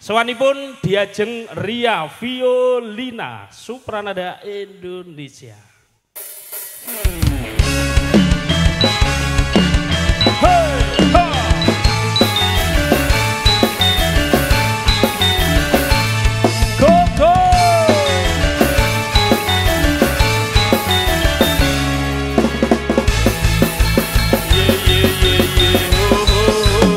Sowanipun diajeng Ria Violina Supranada Indonesia. Hey, ha. Go go. Ye ye ye ye ho ho ho.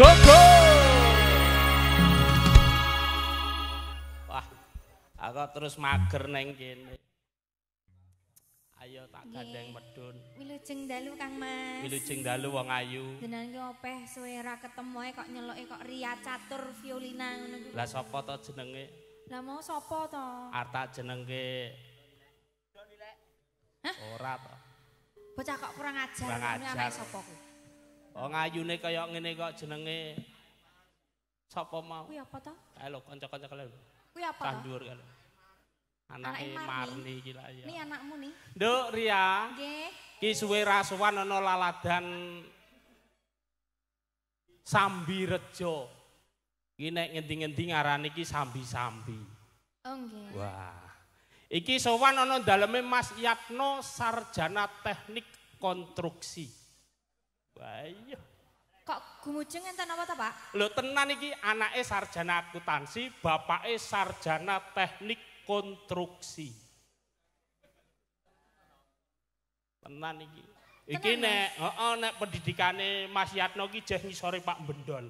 Go go. Wah, aku terus mager neng kene. Ayo tak gandeng medun. Wilujeng dalu Kang Mas. Wilujeng dalu wong ayu. Jenengan ki opeh suwe ra ketemu ae kok nyeluke kok Ria Catur Violina ngono kuwi. Lah sapa to jenenge? Lah mau sapa to? Arta jenenge. Hah? Ora to. Bocah kok kurang ajar. Kurang ajar. Anake sapa kuwi? Wong ayune kaya ngene kok jenenge sapa mau? Kuwi apa to? Kae lho kanca-kanca kae lho. Kuwi apa Cah to? dhuwur kae lho. Anake Marni iki lak ya. Nih anakmu nih. Nduk Ria. Nggih. Ki suwe ra sowan ana laladan Sambirejo. Iki nek ngendi-ngendi ngarani iki sambi-sambi. Oh nggih. Wah. Iki sowan ana daleme Mas Yatno sarjana teknik konstruksi. Wah iya. Kok gumujeng enten apa ta, Pak? Lho tenan iki anake sarjana akuntansi, bapake sarjana teknik konstruksi. Tenan iki. Iki nek heeh nek pendidikane Mas Yatno iki jeh ngisore Pak Bendol.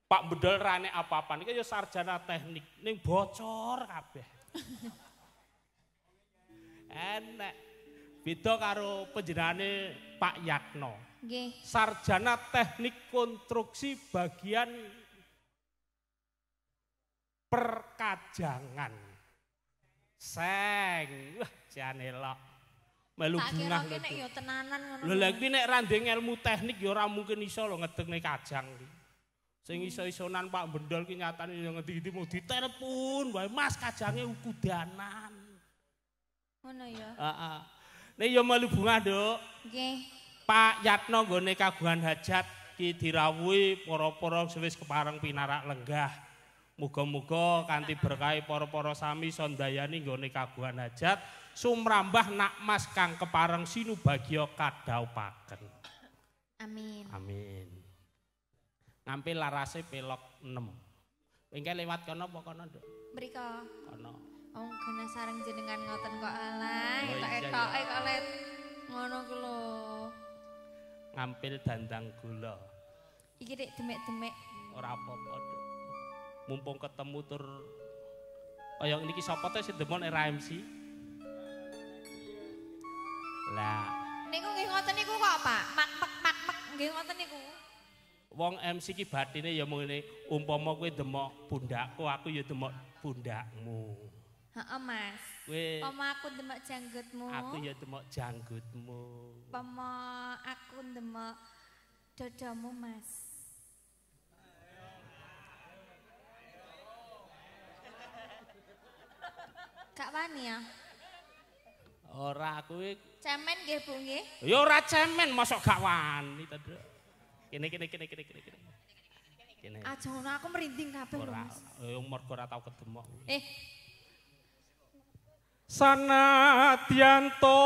Pak Bendol ra nek apa-apa niki ya sarjana teknik ning bocor kabeh. Enek. Beda karo panjenengane Pak Yatno. Nggih. Sarjana teknik konstruksi bagian perkajangan. Seng, wah jane elok. Melu bungah lho. Tak kira nek ya tenanan ngono. Lho lha kuwi nek ra ndek ilmu teknik ya ora mungkin iso lho ngedegne kajang ki. Sing iso-isonan Pak Bendol ki nyatane ya ngendi-endi mau ditelepon wae Mas kajange ukudanan. Ngono ya. Heeh. Nek ya melu bungah, Nduk. Nggih. Pak Yatno nggone kagungan hajat ki dirawuhi para-para wis kepareng pinarak lenggah. Muga-muga kanthi berkahi para-para sami sondayani nggone kagungan hajat sumrambah nak mas kang kepareng sinubagya kadhaupaken. Amin. Amin. Ngampil larase pelok 6. Engke lewat kono apa kono, Nduk? Mriko. Kono. Oh, kena sareng jenengan ngoten kok alah, etok-etoke kok let ngono ku lho. Ngampil dandang gula. Iki nek demek-demek. Ora apa-apa, Nduk. Mumpung ketemu tur kaya niki sapa to sing demon era MC? Lah niku nggih ngoten niku kok, Pak. Mak-mek nggih ngoten niku. Wong MC ki batine ya mung ngene, umpama kowe demok pundakku, aku ya demok pundakmu. Heeh, Mas. Kowe umpama aku demok janggutmu, aku ya demok janggutmu. Umpama aku demok dadamu, Mas. Gak wani ya? Ora aku cemen nggih Bu nggih. Ya ora cemen, mosok gak wani to, Nduk. Kene kene kene kene kene kene. Kene. Aja ngono aku merinding kabeh lho, Mas. Ora, mergo ora tau kedemok. Eh. Sanadyanto.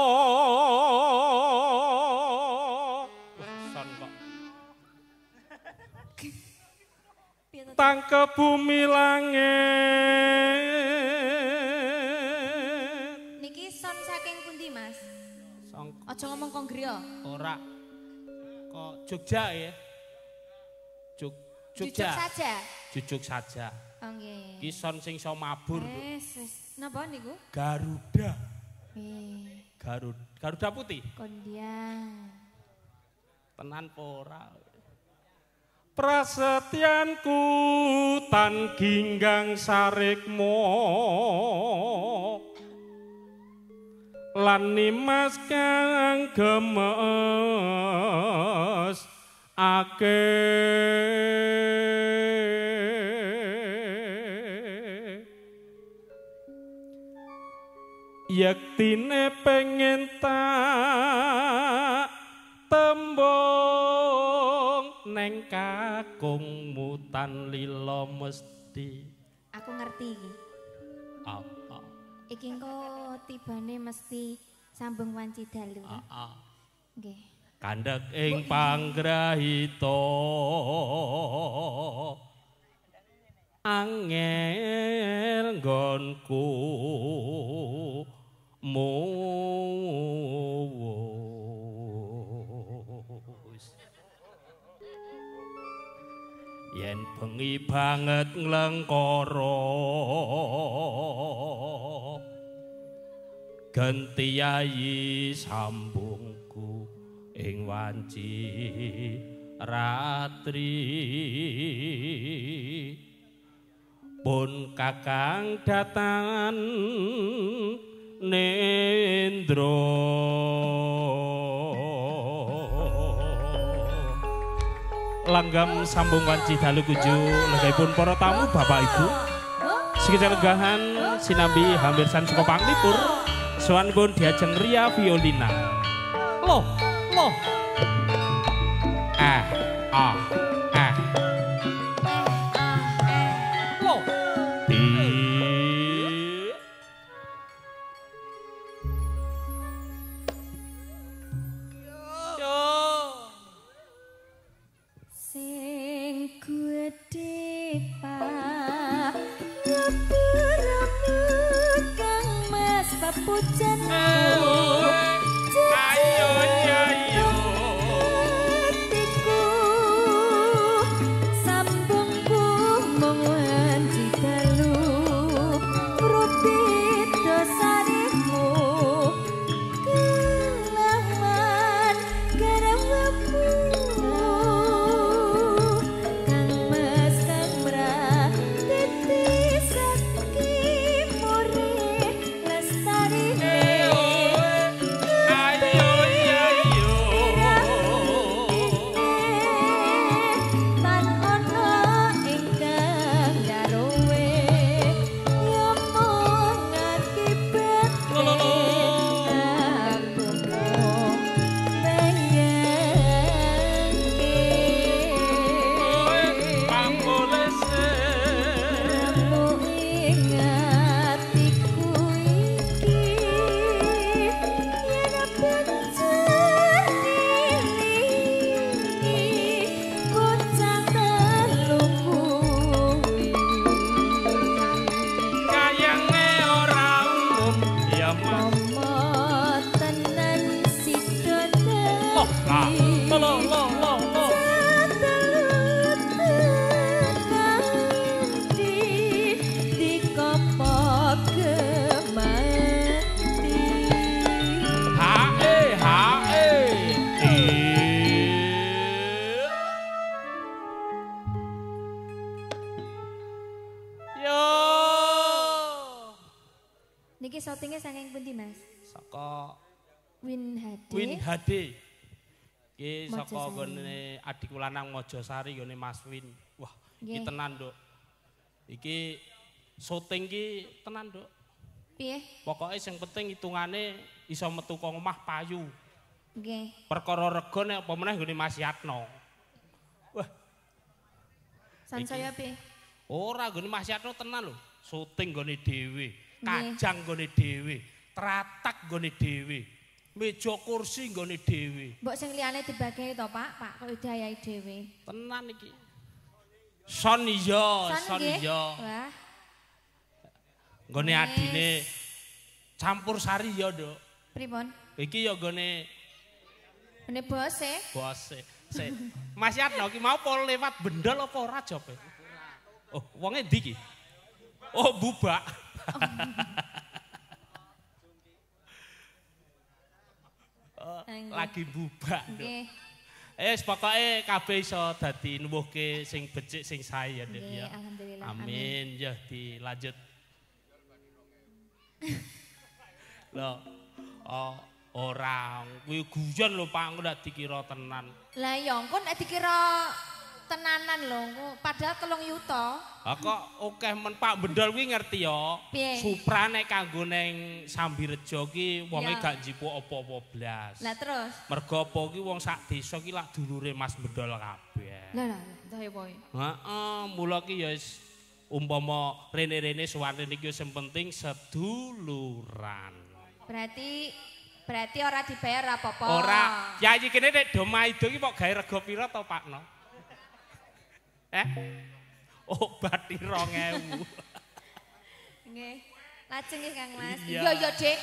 Son kok. Tangkep bumi langit. Niki son saking pundi, Mas? Aja ngomong kok griya. Ora. Kok Jogja ya? Jogja. Jujuk saja. Jujuk saja. Oh nggih. Ki son sing iso mabur. Wis, napa niku? Garuda. Nggih. Garuda putih. Kondiang. Tenan apa ora? Prasetyanku tan ginggang sarikmo lan nimas kang gemes ake. Yektine pengen tak tembung neng kakung mutan lila mesti. Aku ngerti iki. Apa? Iki engko tibane mesti sambung wanci dalu. Heeh. Nggih. Kandhek ing panggrahita angel nggonku muwus. Yen bengi banget nglengkara genti yayi sambungku ing wanci ratri. Pun kakang datan nendro langgam sambung wanci dalu kuju lenggahipun para tamu bapak ibu sekeca lenggahan sinambi hampir san saka panglipur sowanipun diajeng Ria Violina. Loh loh eh ah eh loh di sing gedhe pak ngepurmu kang mas papujanku ayo ayo atiku sambungku mung wanci dalu pruti dosarimu kelaman garawamu kang mas kang mratiti saki more lestarine ayo ayo tan ana ingkang garowe ya mung ngakibate aku mung bayangke pamulese Remu ing atiku iki yen pancen dilingi bocah telu kuwi. Kayange ora umum ya mas. Momo tenan sida Loh lah dadi lo lo lo lo H E H E I. Yo. Niki syutingnya saking pundi, Mas? Saka Win HD. Win HD. Iki saka Mojosari. nggone adikku lanang Mojosari nggone Mas Win. Wah, iki Nggih. tenan, Nduk. Iki syuting ki tenan, Nduk. Piye? Pokoke sing penting hitungane iso metu kok omah payu. Nggih. Perkara rega nek apa meneh nggone Mas Yatno. Wah, Sansaya piye? ora nggone Mas Yatno tenan lho. Syuting nggone dhewe, Nggih. kajang nggone dhewe, tratak nggone dhewe, meja kursi nggone dhewe. Mbok sing liyane dibagi to, Pak? Pak kok diayahi dhewe. Tenan iki. Son iya, Son son nggih. iya. Wah, Nggone Wes. adine campur sari ya, Nduk. Pripun? Iki ya nggone Ngene bos e. bose. Sik. Mas Yatno ki mau apa lewat bendol apa ora jope? Oh, wonge ndi ki? Oh, bubak. Oh, Nggih. lagi bubak, Nduk. Nggih. Wis pokoke kabeh iso dadi nuwuhke sing becik sing sae ya, Nduk Nggih, ya. alhamdulillah. Amin. Ya dilanjut. Lho, oh, ora kuwi guyon lho Pak, engko ndak dikira tenan. Lah ya engko nek dikira Tenanan lho, padahal 3 yuta. Ha kok akeh men Pak Bendol kuwi ngerti ya. Supra nek kanggo ning Sambirejo ki wonge gak njipuk apa-apa blas. Lah terus? Mergo apa ki wong sak desa ki lak dulure Mas Bendol kabeh. Lah lah, entah ya pokoke. Heeh, mula ki ya wis umpama rene-rene sowan rene iki sing penting seduluran. Berarti ora dibayar apa-apa. Ora. Yayi kene nek do maido ki kok gawe rega pira to Pakno? Oh, bathi 2000. Nggih. Lajeng nggih Kang Mas. Iya iya, Dik.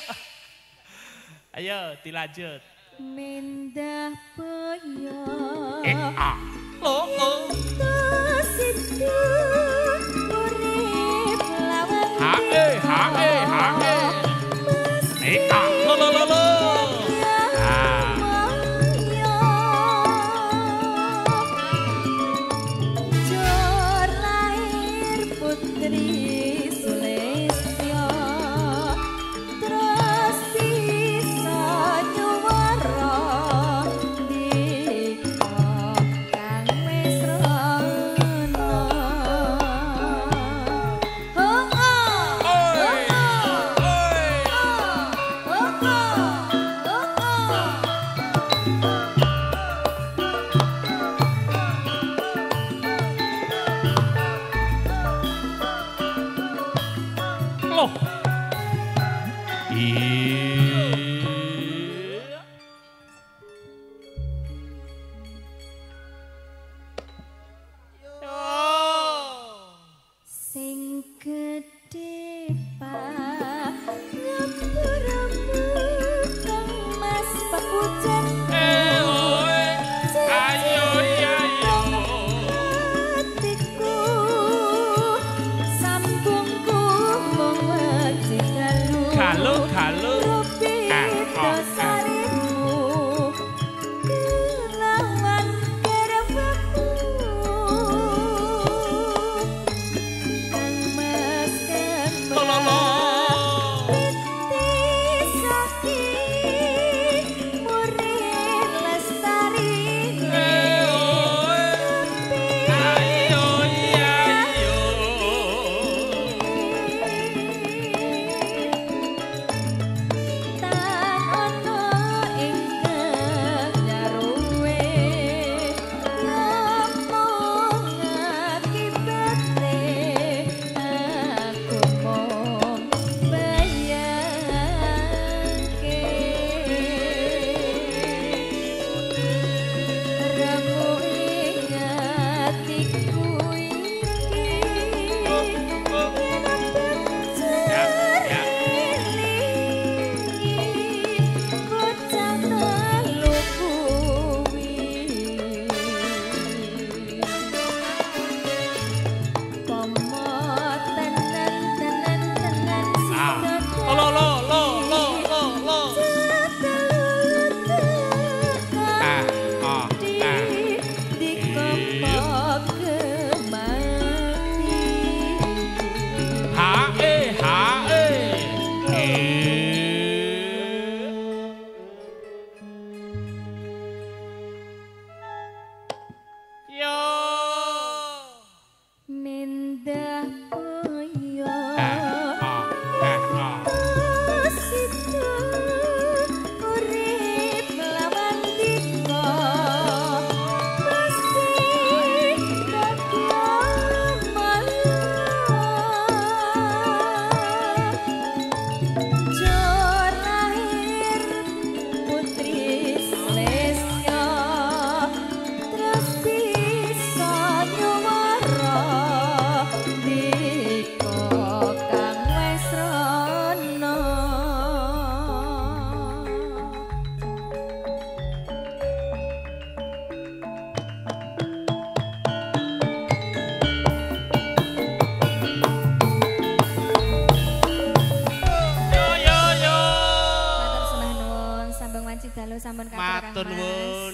Ayo dilanjut. Mendah boyo. Lo lo. Situ urip lawan. Ha e ha e ha e. A lo lo lo lo. Sampun Matur nuwun.